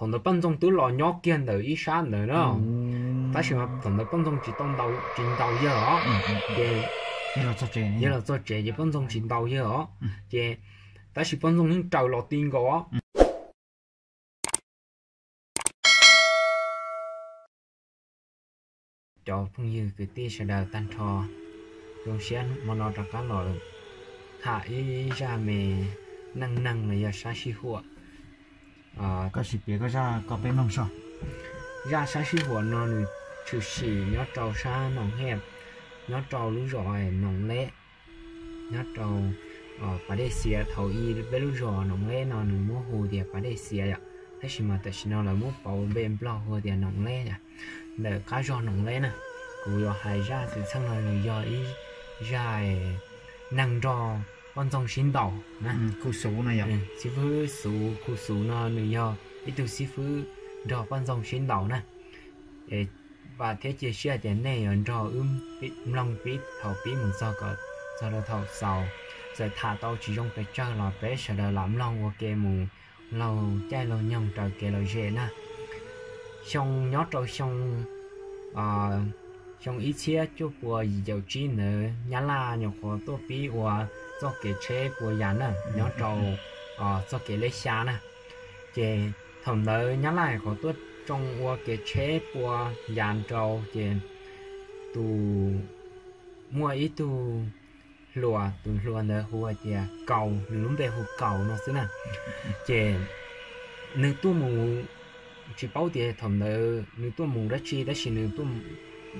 Thaum ntawd poj ntxoog twb los nyob kiag ntawm ib sab ntawd na, tab sis mas thaum ntawd poj ntxoog tsis tau ntaus, tsis ntaus yawg os. Ces yawg los txog tsev ces poj ntxoog tsis ntaus yawg os. Ces tab sis poj ntxoog yeej raws los ti nkaus os. Cov phooj ywg kwv tij sawv daws tag nrho, zoo siab hmo no rov qab los tham ib zaj me neej neeg los yog sab sij huam. Koj sim piav koj zaj koj peb mloog soj. Zaj sab sij huam no nws tshwm sim nyob rau sab Noom Hej, nyob rau lub zos Noom Leb, nyob rau Pas Dej Xiav. Thaum ub peb lub zos Noom Leb no nws muab hu tias Pas Dej Xiav yom, tab sis mas tam sim no lawv muab pauv npe Nplog hu tias Noom Leb yom, ntawm qab zos Noom Leb na. Kuv yuav hais zaj xwm txheej no nws yog ib zaj neeg nrog poj ntxoog sib ntaus na. Xib fwb Xuv, Khu Xuv no nws yog ib tug xib fwb nrog poj ntxoog sib ntaus na. Vam thiab cia siab tias nej yuav nrog wb mloog pib thaum pib mus txog kom txog rau thaum xaus. Txawm tham tau tsis zoo pes tsawg los peb sawv daws lam mloog ua ke mus laug caij laug nyoog raws kev lom zem na. Xyoo nyob rau xyoo, xyoo ib txhiab cuaj pua yim caum tsib ntawd Nyab Laj nyuam qhuav tuaj pib ua txoj kev tsheb pua yas na, nyob rau txoj kev lej xya na. Ces thaum ntawd Nyab Laj nyuam qhuav tuaj tsoo ua kev tsheb pua yas rau, ces tus, muaj ib tug hluas, tus hluas ntawd hu hais tias Kaus, nws lub npe hu Kaus no xwb na. Ces nws tuaj mus, tsis paub tias thaum ntawd nws tuaj mus dab tsi, tab sis nws tuaj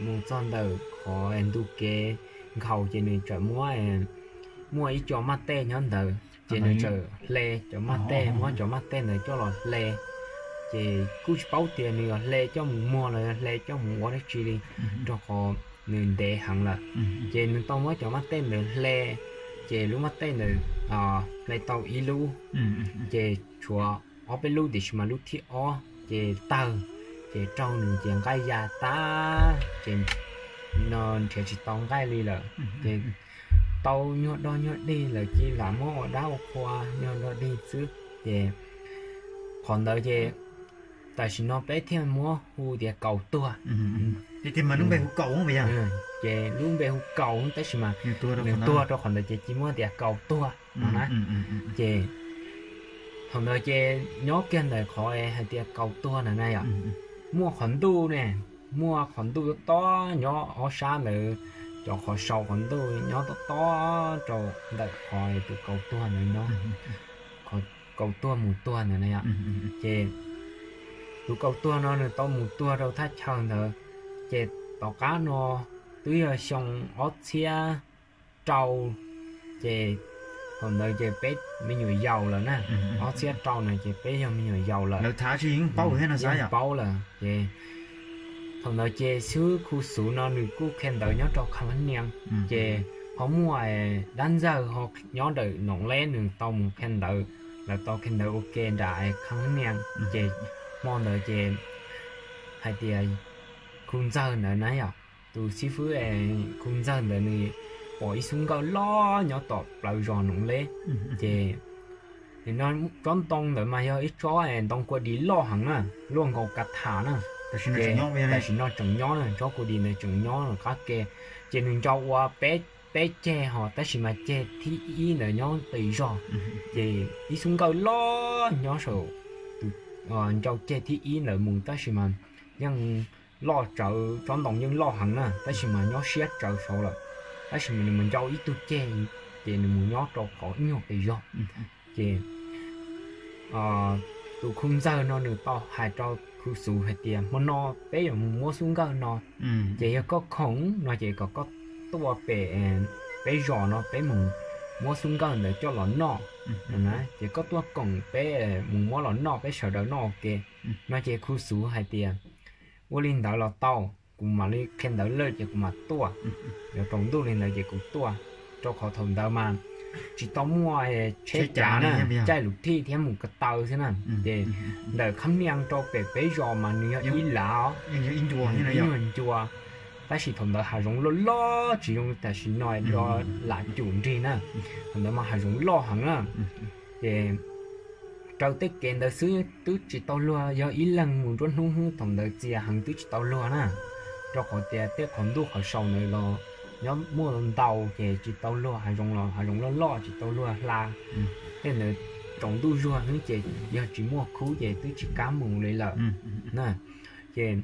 mus txog ntawm qhov ntu kev nkhaus ces nws txawm muab, muaj ib co maj tej nyob ntawd, ces nws txawm hle cov maj tej, muab cov maj tej ntawd coj los hle. Ces kuj tsis paub tias nws yog hle coj mus muag los yog hle coj mus ua dab tsi li, rau qhov nws ntev heev lawm. Ces nws tau muab cov maj tej ntawd hle, ces lub maj tej ntawd hle tau ib lub, ces tshuav ob peb lub, tiam sis mas lub thib ob ces tawg, ces raug nws ces nqaij ya tag, ces no nrhiav tsis tau nqaij li lawm. Ces tau nyuag dog nyuag dig lawm cia li lam muab ua dab ua qhua nyuag dog dig xwb. Ces qhov ntawd ces tam sim no peb thiaj muab hu tias Kaus tuag. Ces lub npe hu Kaus, tab sis mas nws tuag rau qhov ntawd ces cia li muab tias Kaus tuag no na. Ces thaum ntawd ces nyob kiag ntawm qhov hais tias Kaus tuag ntawd na yom, muaj qhov ntuj ne, muaj qhov ntuj tob tob nyob ob sab ntawd, cov qhov sau qhov ntuj nyob tob tob rau ntawm qhov tus Kaus tuag ntawd nyob, Kaus tuag mus tuag ntawd na yom. Ces tus Kaus tuag no nws tau mus tuag rau thaj chaw ntawd, ces tom qab no twb yog xyoo ob txhiab rau, ces thaum ntawd ces peb me nyuam yaus lawm na, ob txhiab rau na ces peb yog me nyuam yaus lawm, yeej paub lawm. Ces thaum ntawd ces xib fwb Khu Xuv no nws kuj qhia ntawv nyob rau Kham Hab Nias, ces ho muaj dab ntxawg ho nyob ntawm Noom Leb nws tau mus qhia ntawv, lawv tau qhia ntawv ua ke nram Kham Hab Nias. Ces hmo ntawd ces hais tias Khu Ntxawg ntawd na yom, tus xib fwb Khu Ntxawg ntawd nws pom ib xub nkawj loj nyob tom plawv zos Noom Leb. Ces tsob ntoo ntawd mas yog ib tsob ntoo kua dis loj heev na, luaj nkaus kav tham na. Tam sim no tseem nyob na, tsob kua dis ntawd tseem nyob qab ke. Ces nws ntsau ua peb ceg ho, tab sis mas ceg thib ib ntawd nyob pem zos. Ces ib xub nkawj loj nyob saum, ntsau ceg thib ib ntawd mus, tab sis mas yeej loj tsawv, tsob ntoo yeej loj heev na, tab sis mas nyob siab tsawv saud lawm. Tab sis mas nws mus ntsau ib tug ceg, ces nws mus nyob rau qhov ib nyuag pem zos. Ces tus Khu Ntxawg no nws tau hais rau Khu Xuv hais tias hmo no peb yuav mus muab xub nkawj no, ces yog koj khoom no ces kom koj tuaj pem peb zos no peb mus muab xub nkawj ntawd coj los noj no na. Ces koj tuaj koom peb mus muab los noj, peb sawv daws noj ua ke no. Ces Khu Xuv hais tias ua li ntawd los tau, kuv mam li qhia ntawv lawm ces kuv mam tuaj, yuav tsaus ntuj li ntawd ces kuv tuaj, rau qhov thaum ntawd mas tsis tau muaj tsheb cav na, caij lus thij thiab mus ko taw xwb na. Ces ntawm Kham Nias rau pem peb zos mas nws yog ib lav, ib nyuag ncua, tab sis thaum ntawd hav zoov loj loj tsis zoo tam sim no do lam cum nrig na, thaum ntawd mas hav zoov loj heev na. Ces raws tej kev ntawd xwb twb tsis tau luag, yog ib leeg mus nruab hnub thaum ntawd txias heev twb tsis tau luag na, rau qhov tias tej qhov ntuj qhov sau ntawd los nyob muaj ntau ces tsis tau luag, hav zoov los hav zoov loj loj tsis tau luag hla, tej ntawd tsaus ntuj zuag xwb ces yog tsis muaj khub ces twb tsis kam mus li lawm na. Ces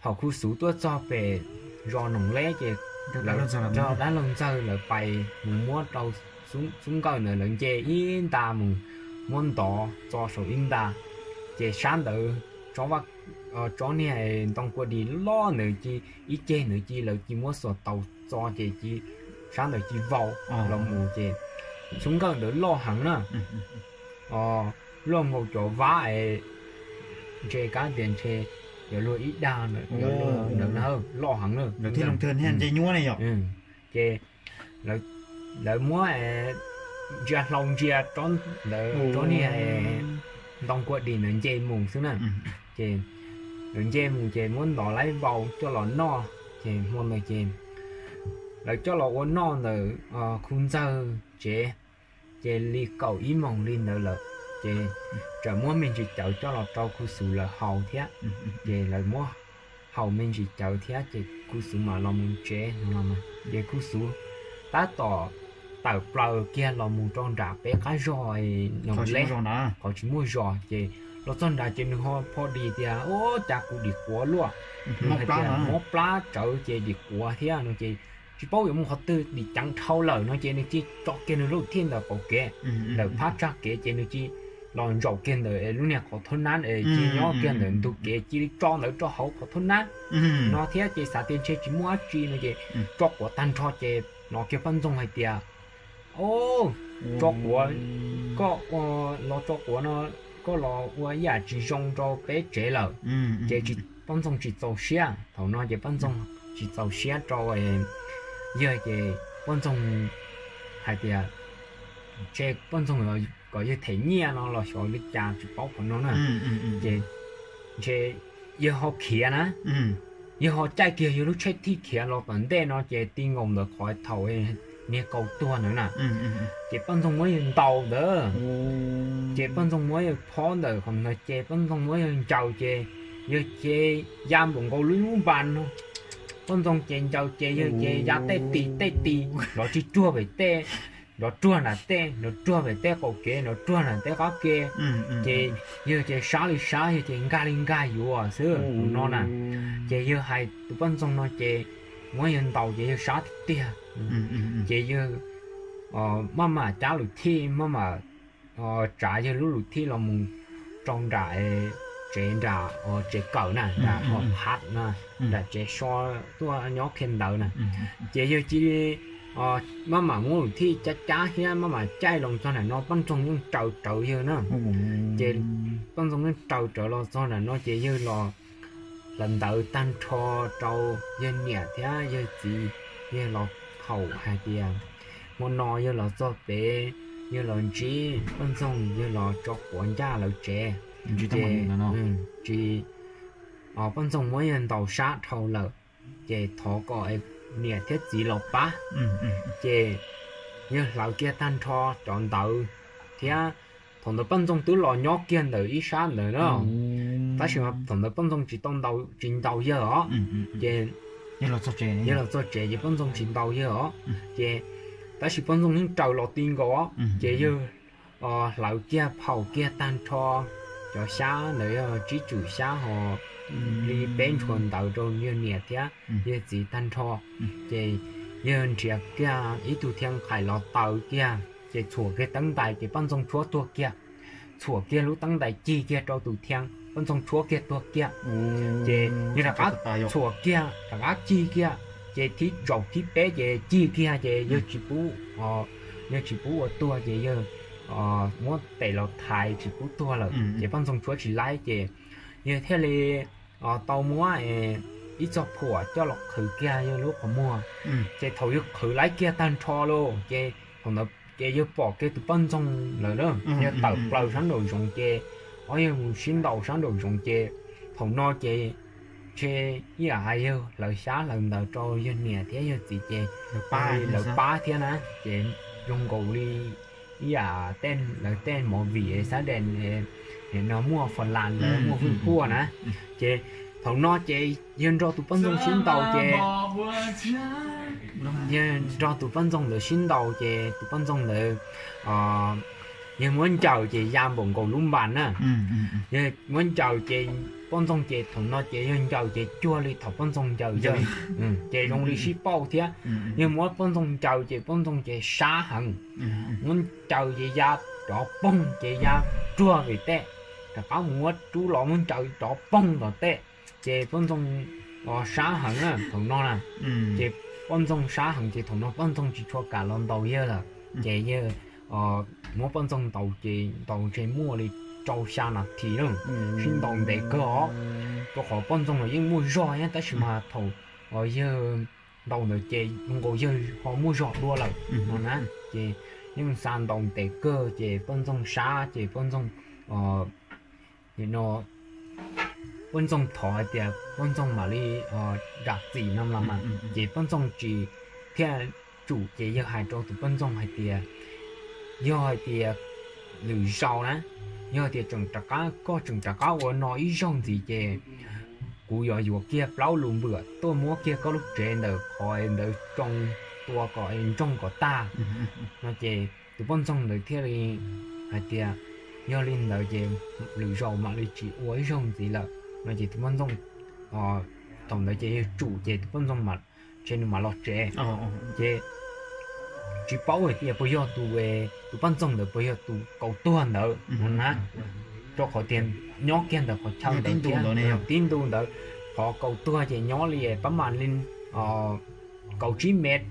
thaum Khu Xuv tuaj txog pem zos Noom Leb ces lawv, dab laug ntxawg lawv pais mus muab rau Xub Nkawj ntawd, lawv nce ib nta mus muab ntov txo saum ib nta, ces sab ntawd tsob niag ntoo kua dis loj ntawd cia, ib ceg ntawd cia lawv cia muab xuas taus txo ces cia sab ntawd cia vau los mus ces Xub Nkawj ntawd loj heev na, luaj nkaus cov vab es ntshe kab tias ntshe yuav luag ib dag ntawd, loj heev na. Ces lawv muab ntsia hlau ntsia tsob ntawd, tsob niag ntoo kua dis ntawd nce mus xwb na. Ces lawv nce mus ces muab ntov laib vau coj los noj, ces hmo ntawd ces lawv coj los ua noj ntawm Khu Ntxawg tsev, ces li kaum ib moos li ntawd lawm, ces txawm muab me ntsis cawv coj los rau Khu Xuv lawv haus thiab. Ces lawv muab haus me ntsis cawv thiab ces Khu Xuv mam los mus tsev no. Ces Khu Xuv tab tom tawm plaws kiag los mus rau nram peb qab zog Noom Leb, qhov tsis muaj zos, ces los txog nrad ces nws ho pho dis tias, Ua cas kuv dim quav luaj, nws hais tias mob plab tsawv ces dim quav thiab no ces tsis paub yuav mus qhov twg, dim ceev dhau lawm no ces nws cia tso kiag nws lub thij ntawm qaum kev, ntawm phab tsag kev ces nws cia los ntsaum kiag ntawm lub niag qhov thab nab es cia nyob kiag ntawm ntug kev, cia li tso ntawd rau hauv qhov thab nab no thiab ces xav tias ntshe tsis muaj dab tsi no ces tso quav tag nrho ces hnov kiag Poj Ntxoog hais tias, Au, tso quav, koj los tso quav no, koj los ua ib yam tsis zoo rau peb tsev lawm. Ces Poj Ntxoog tsis txaus siab, thaum no ces Poj Ntxoog tsis txaus siab rau yawg ces Poj Ntxoog hais tias, ntshe Poj Ntxoog kom yawg them nyiaj no los xyov li cas tsis paub qhov no na. Ces ntshe yawg ho khiav na, yawg ho caij kiag yawg lub tsheb thij khiav los tom ntej no ces ti nkaus ntawm qhov thaum niag kaus tuag ntawd na. Ces Poj Ntxoog muab yawg ntaus ntawd, ces Poj Ntxoog muab yawg phob ntawm qhov ntawd ces Poj Ntxoog muab yawg ncaws ces yawg ces ya npaum nkaus lub lub npas no. Poj Ntxoog ces ncaws ces yawg ces ya tej tis tej tis los tsis ruag pem tej, los ruag nram tej, los ruag pem tej qaum kev, los ruag nram tej qab kev. Ces yawg ces sab li sab, yawg ces nkag li nkag yuav xwb no na. Ces yawg hais tus Poj Ntxoog no ces muab yawg ntaus ces yawg sab tiag tiag. Ces yawg maj mam cab lus thij, maj mam tsav yawg lub lus thij los mus rau nram tsev, nram tsev kawm na, nram hom hav na, nram tsev so tuaj nyob qhia ntawv na. Ces yawg cia li maj mam muab lus thij cab cab thiab maj mam caij los txog nram no, Poj Ntxoog yeej raws rawv yawg na. Ces Poj Ntxoog yeej raws rawv los txog nram no ces yawg los hlawv ntawv tag nrho rau yawg niam thiab yawg txiv, yawg los haum hais tias hmo no yawg los txog pem, yawg los ntsib Poj Ntxoog, yawg los tso quav ncaj lawv tsev. Ces tsis, Poj Ntxoog muab yawg ntaus sab dhau lawm, ces thov kom niam thiab txiv los pab. Ces yawg hlawv kiag tag nrho cov ntawv thiab thaum ntawd Poj Ntxoog twb los nyob kiag ntawm ib sab ntawd na. Tab sis mas thaum ntawd Poj Ntxoog tsis tau ntaus, tsis ntaus yawg os. Ces yawg los txog tsev ces Poj Ntxoog tsis ntaus yawg os. Ces tab sis Poj Ntxoog yeej raws los ti nkaus os. Ces yawg hlawv kiag phaum kiag tag nrho cov xyab ntawd, yog tsib tswm xyab ho li peb ntshua ntawv rau yawg niam thiab yawg txiv tag nrho. Ces yawg nrhiav kiag ib tug thiab nqhaim los taws kiag, ces txhuam kiag teeb ntais ces Poj Ntxoog tshuab tuag kiag. Txhuam kiag lub teeb ntais cig kiag rau tus thiab, Poj Ntxoog tshuab kiag tuag kiag. Ces yawg rov qab txhuam kiag rov qab cig kiag, ces thib zaum thib peb ces cig kiag ces yawg tsis pub, yawg tsis pub ua tuag ces yawg muab tes los thaiv tsis pub tuag lawm ces Poj Ntxoog tshuab tsis laib ces yawg thiaj li tau muab ib txoj phuam coj los qhwv kiag yawg lub qhov muag. Ces thaum yawg qhwv laib kiag tag nrho lauj ces thaum ntawd ces yawg pom kiag tus Poj Ntxoog lawm na, yawg tawm plaws sab nraum zoov ces ob yawg mus sib ntaus sab nraum zoov ces thaum no ces ntshe ib yam hais yawg hlawv xyab hlawv ntawv rau yawg niam thiab yawg txiv ces lawv pab thiab na, ces zoo nkaus li ib yam tej lawv tej movie xab dees no muaj fas las lawv muaj hwj huaj na. Ces thaum no ces yawg nrog tus poj ntxoog sib ntaus ces yawg nrog tus poj ntxoog ntawd sib ntaus ces tus poj ntxoog ntawd yawg muab ncaws ces ya npaum nkaus lub npas na. Yawg muab ncaws ces poj ntxoog ces thaum no ces yawg ncaws ces cuag li thaum poj ntxoog ncaws yawg, ces zoo li sib pauj thiab. Yawg muab poj ntxoog ncaws ces poj ntxoog ces sab heev, muab ncaws ces ya rov poog ces ya ruag vim tej, rov qab mus muab rub los muab ncaws rov poog tom tej, ces poj ntxoog sab heev na thaum no na. Ces poj ntxoog sab heev ces thaum no poj ntxoog tsis tshua kam los ntaus yawg lawm, ces yawg muab poj ntxoog ntaus ces ntaus ntshe muaj li rau xya nas this na, sib ntaus ntev kawg os. Rau qhov poj ntxoog los yeej muaj zog thiab tab sis mas thaum yawg ntaus ntawd ces nkaus yawg ho muaj zog dua lawm no na. Ces yeej xa ntaus ntev kawg ces poj ntxoog sab ces poj ntxoog no poj ntxoog thov hais tias poj ntxoog mam li zam txim no los mas, ces poj ntxoog tsis thiaj tsum ces yawg hais rau tus poj ntxoog hais tias, yog hais tias lwm zaus na, yog tias tseem rov qab, koj tseem rov qab ua no ib zaug ntxiv ces kuv yuav yuav kiag plaub lus npwam tuaj muab kiag koj lub tsev ntawm qhov ntawd tsoo tua kom ntsoog kom tag no. Ces tus poj ntxoog ntawd thiaj li hais tias, yog li ntawd ces lwm zaus mam li tsis ua ib zaug ntxiv lawm no. Ces tus poj ntxoog thaum ntawd ces yawg tsum ces tus poj ntxoog mam ntshe nws mam los tsev. Ces tsis paub hais tias puas yog tus, tus poj ntxoog ntawd puas yog tus kaus tuag ntawd no na, rau qhov tias nyob kiag ntawm qhov chaw ntawd thiab, tib ntu ntawd qhov kaus tuag ces nyob li pab mam li kaum tsib mev,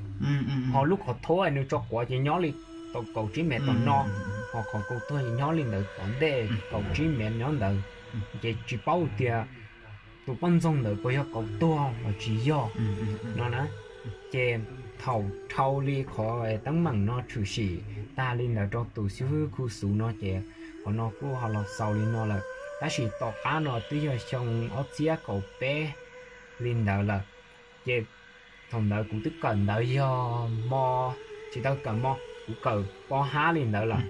ho lub qhov thuab nws tso quav ces nyob li tau kaum tsib mev tom no, ho qhov kaus tuag ces nyob li ntawd tom ntej kaum tsib mev nyob ntawd. Ces tsis paub tias tus poj ntxoog ntawd puas yog kaus tuag los tsis yog no na. Ces thaum dhau li qhov teeb meem no tshwm sim tag li ntawd rau tus xib hwb Khu Xuv no ces qhov no kuj ho los xaus li no lawm. Tab sis tom qab no twb yog xyoo ob txhiab kaum peb li ntawd lawm. Ces thaum ntawd kuv twb kawm ntawv yog hmo, tsis tau kawm hmo, kuv kawm pov hab li ntawd lawm.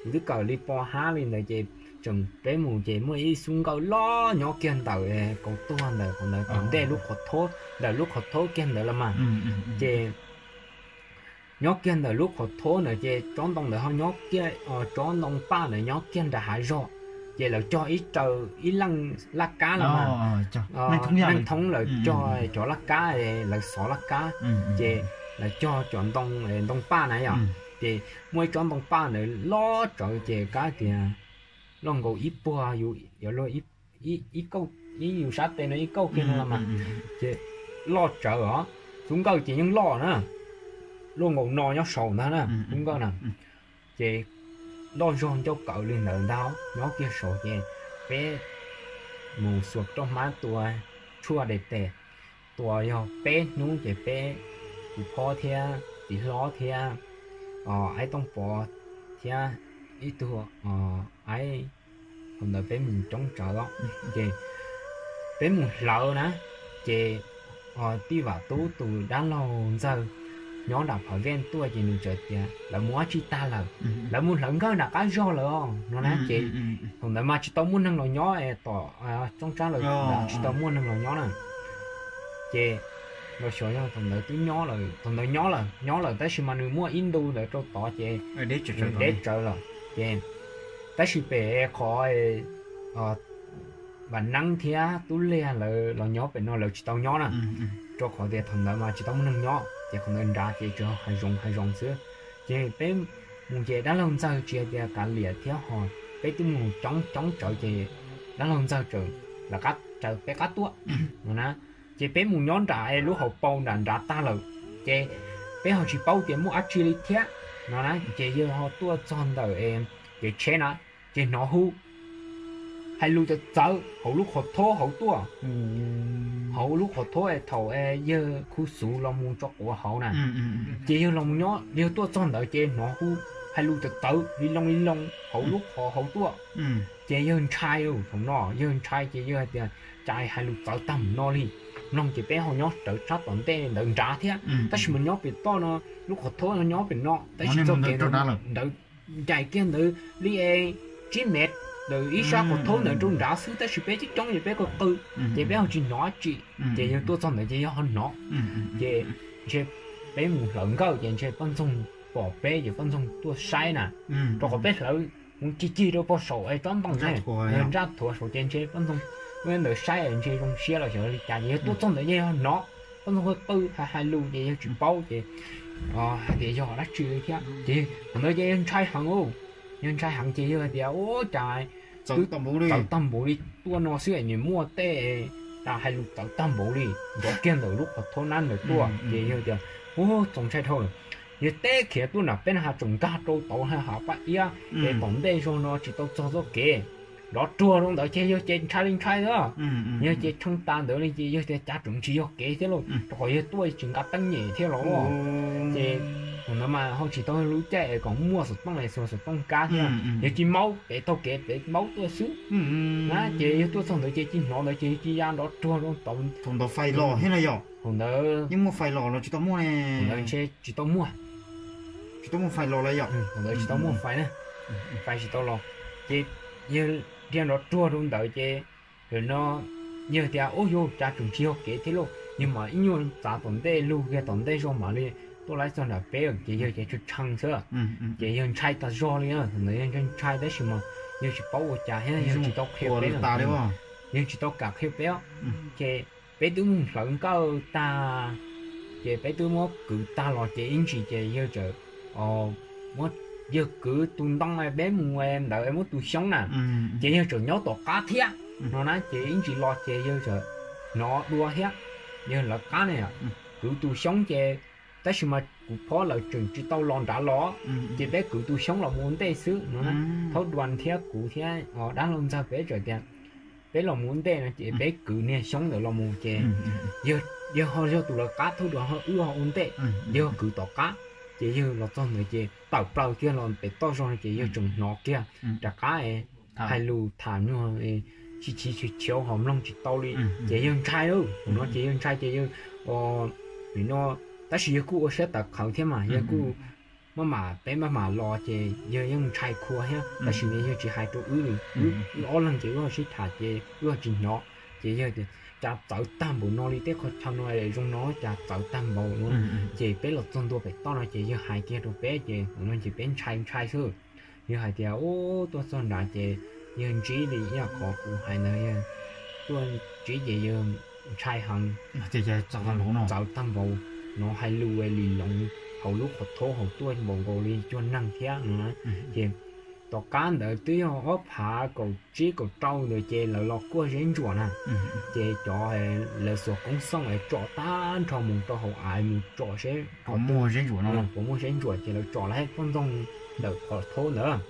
Kuv twb kawm li pov hab li ntawd ces tseem peb mus ces muaj ib xub nkawj loj nyob kiag ntawm kaus tuag ntawm qhov ntawd tom ntej lub qhov thuab, ntawm lub qhov thuab kiag ntawd los mas. Ces nyob kiag ntawm lub qhov thuab ntawd ces tsob ntoo ntawd ho nyob kiag, tsob ntoo paj ntawd nyob kiag nram hav zog. Ces lawv cog ib raws ib leej laj kab los mas, neej thoob lawv cog cov laj kab, lawv xov laj kab, ces lawv cog cov ntoo, ntoo paj na yom. Ces muaj ib tsob ntoo paj ntawd loj tsawv ces kab tias loj nkaus ib puag, yuav luag ib, ib yus sab tes no ib kauj kiag no los mas. Ces loj tsawv os, xub nkawj ces yeej loj na, luaj nkaus no nyob saud ntag na xub nkawj na. Ces loj zog ncauj kawm li ntawd ntag, nyob kiag saud ces peb mus xuas roj hmab tua tshuaj de tes, tua yog peb hnub ces peb, kuv phob thiab txiv hlob thiab aib Tooj Pov thiab ib tug aib, thaum ntawd peb mus coob tsawv os. Ces peb mus hlawv na, ces tij Vam Tub tus dab laug ntxawg nyob nram Phav Vej tuaj ces nws txawm tias lawv mus ua tsi tag lawm, lawv mus hlawv nkawj nram qab zog lawm os no na. Ces thaum ntawd mas tsis tau muaj neeg los nyob, tom Txoob Tsab lawv tsis tau muaj neeg los nyob na. Ces los xyov yog thaum ntawd twb nyob lawm, thaum ntawd nyob lawm, nyob lawm tab sis mas nws muaj ib ntu ntawd rau tod ces deb tsawv lawm. Ces tab sis pem qhov Vam Neeb thiab Tub Liag lawv los nyob pem no lawv tsis tau nyob na, rau qhov tias thaum ntawd mas tsis tau muaj neeg nyob ces qhov ntawd nrad ces tsuas hav zoov hav zoov xwb. Ces peb mus ces dab laug ntxawg tsis hais tias kav liam thiab ho peb twb mus coob coob tsawv ces dab laug ntxawg txawm lawv qab raws peb qab tuaj no na. Ces peb mus nyob nram lub hauv paus nram nrad tag lawm, ces peb ho tsis paub tias muaj dab tsi li thiab no na. Ces yawg ho tuaj txog ntawm kev tsheb na, ces hnov hu hais lus txawv txawv hauv lub qhov thob hauv tuaj, hauv lub qhov thob thaum yawg Khu Xuv los mus tso quav hauv na. Ces yawg los nyob, yawg tuaj txog ntawd ces hnov hu hais lus txawv txawv li loo li loo hauv lub qhov hauv tuaj. Ces yawg ntshai, thaum no yawg ntshai ces yawg hais tias cas hais lus txawv tag mus no li. Mloog ces peb ho nyob rawv tshab tom ntej ntawd nrad thiab, tab sis mas nyob pem toj no, lub qhov thob no nyob pem no tab sis txoj kev ntawd ncaim kiag ntawd li es tsib mev ntawm ib sab qhov thaub ntawd rau nrad xwb, tab sis peb coob coob ces peb qw qw, ces peb ho tsis hnov dab tsi. Ces yawg tuaj txog ntawd ces yawg ho hnov. Ces ntshe peb mus hlawv nkawj ces ntshe poj ntxoog pom peb ces poj ntxoog tuaj saib na, rau qhov peb hlawv mus cig cig rau pog saum es tsob ntoo ne, ntsaj thuav saum ces ntshe poj ntxoog tuaj ntawd saib ntshe zoo siab los xyov li cas ces yawg tuaj txog ntawd ces yawg hnov poj ntxoog qw qw hais hais lus ces yawg tsis paub ces hais tias yog dab tsi li thiab ces thaum ntawd ces yawg ntshai heev, yawg ntshai heev ces yawg hais tias ua cas txawv tag npaum li tuaj no xwb es nws muaj tej hais lus txawv tag npaum li, nrov kiag ntawm lub qhov thaub nab ntawd tuaj ces yawg tias ua txaus ntshai dhau lawm. Yawg teb khiav tuaj nram peb na has tseem nkag rau tauv hav paj iab es tom ntej zog no tsis tau txog txoj kev, nrov ruag rau ntawd ces yawg ces ntshai li ntshai xwb. Yawg ces tshee tas ntawd li ces yawg tias cas tseem tsis yog kev thiab lauj, rau qhov yawg tuaj tsis nqa teeb nyem thiab los. Ces thaum ntawd mas ho tsis tau lub caij es kom muaj xov tooj es xuas xov tooj kab thiab, yawg cia li maub pem taug kev pem maub tuaj xwb na. Ces yawg tuaj txog ntawd ces cia li hnov ntawd ces yawg cia li ya nrov ruag rau tauv. Thaum ntawd fais los thiab na yom? Thaum ntawd yeej muaj fais los los tsis tau muaj ne? Thaum ntawd ntshe tsis tau muaj, tsis tau muaj fais los lawm yom? Thaum ntawd tsis tau muaj fais na, fais tsis tau los. Ces yawg dhia nrov ruag rau ntawd ces no yawg tias ub yog cas tseem tsis yog kev thiab lauj, yawg mam ib nyuag txav tom ntej lug kiag tom ntej zog mam li tuaj laib txog nram peb ces yawg ces tshee tshee xwb. Ces yawg ntshai tas zog li, thaum ntawd yawg ntshai ntshai tab sis mas yawg tsis paub ua cas thiab yawg tsis tau qhia peb, yawg tsis tau kam qhia peb. Ces peb twb mus hlawv nkawj tag, ces peb twb muab kwv tag los ces ib ntsis ces yawg txawm muab, yawg kwv tus ntoo peb mus ntawd muab tus xyoob na, ces yawg txawm nyob tom qab thiab no na. Ces ib ntsis los ces yawg txawm hnov dua thiab, yawg lawv qab ne, kwv tus xyoob ces tab sis mas kuv phob lawv tseem tsis tau los nrad los, ces peb kwv tus xyoob los mus ua ntej xwb no na. Thaub Dua thiab kuv thiab dab laug ntxawg peb txawm tias peb los mus ua ntej no ces peb kwv niag xyoob ntawd los mus ces yawg ho yog tus lawv qab, Thaub Dua ho wb ho ua ntej, yawg kwv tom qab. Ces yawg los txog ntawd ces tawm plaws kiag los pem toj zog no ces yawg tseem hnov kiag rov qab hais lus tham nyuag chis chis chis chis hos mloog tsis tau li. Ces yawg ntshai lawm, thaum no ces yawg ntshai ces yawg, nim no, tab sis yawg kuj ua siab tawv qhawv thiab mas yawg kuj maj mam, peb maj mam los ces yawg yeej ntshai khua thiab tab sis yawg tsis hais rau wb li. Wb ob leeg ces wb ho sib tham ces wb ho tsis hnov. Ces yawg tias cas txawv tag npaum no li, tej qhov chaw no zoo no cas txawv tag npaum no. Ces peb los txog ntua pem toj no ces yawg hais kiag rau peb ces thaum no ces peb ntshai ntshai xwb. Yawg hais tias ub, tuaj txog nrad ces yawg ntsib li ib yam qhov kuv hais ntawd, yawg tuaj ntsib ces yawg ntshai heev, txawv tag npaum no, hais lus li loov hauv lub qhov thaub hauv tuaj npaum nkaus li cuag neeg thiab no na. Ces tom qab ntawd twb yog ob phav kaum tsib kaum rau ntawd ces lawv los kuaj zeb ntsuam na. Ces cov, lawv xuas koob xooj es tsom tag nrho mus rau hauv av mus tsom seb puas muaj zeb ntsuam ces lawv tsom lawm poj ntxoog ntawm qhov thaub ntawd.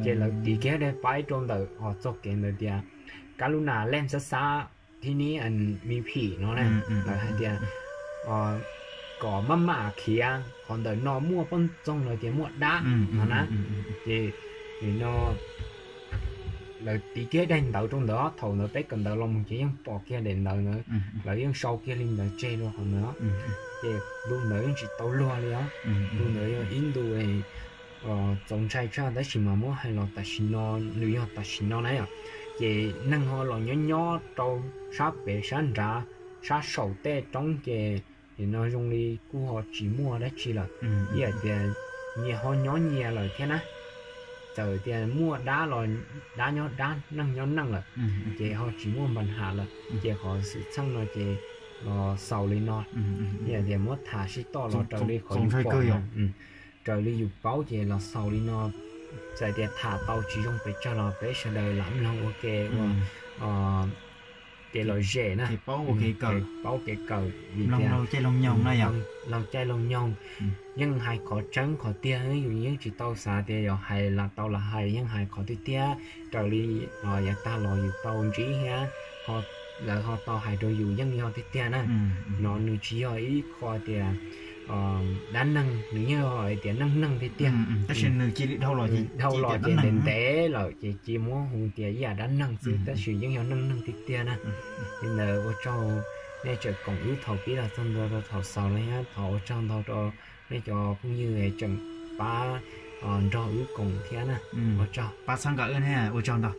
Ces lawv tiv kiag daim paib rau ntawm hos txoj kev ntawd tias kab lub nas leej xab xab thib nib me phim no na. Lawv hais tias kom maj mam khiav, qhov ntawm no muaj poj ntxoog los tias muaj dab no na. Ces nim no lawv tiv kiag daim ntawv rau ntawd, thaum ntawd peb kawm ntawv los mus ces yeej pom kiag daim ntawv ntawd, lawv yeej sau kiag li ntawd tseg rau hauv ntawd. Ces ntu ntawd yeej tsis tau luag li os. Ntu ntawd yog ib ntu txaus ntshai tshaj tab sis mas muab hais los tam sim no, nws yog tam sim no na yom, ces neeg ho los nyob nyob rau sab pem sab nrad, sab saum tej roob ces nim no zoo li kuj ho tsis muaj dab tsi lawm, ib yam tias nyias ho nyob nyias lawm thiab na. Txawm tias muaj dab los dab nyob dab, neeg nyob neeg lawm, ces ho tsis muaj npa nham lawm. Ces qhov xwm txheej no ces los xaus li no, ib yam tias muab tham sib toj los raws li qhov yus pom, raws li yus paub ces los xaus li no. Txawm tias tham tau tsis zoo pes tsawg los peb sawv daws lam mloog ua ke ua kev lom zem na, paub kev kawm vim tias laug caij laug nyoog yeej hais qhov tseeb qhov tiag, yus yeej tsis tau xav tias yog hais lam tau lam hais, yeej hais qhov tiag tiag raws li yav tag los yus tau ntsib thiab lawv ho tau hais rau yus yeej yog tiag tiag na. No nws tsis yog ib qho tias dab neeg, nws yeej yog hais tias neej neeg tiag tiag, tab sis nws cia li dhau los, dhau los ces ntev ntev lawm ces cia muab hu tias ib yam dab neeg xwb tab sis yeej yog neej neeg tiag tiag na. Li ntawd ua tsaug nej tseem koom wb thaum pib los txog ntua rau thaum xaus no thiab thov ua tsaug ntau rau nej cov phooj ywg tseem pab nrog wb koom thiab na. Ua tsaug, pab txhawb nqa wb, ua tsaug ntau.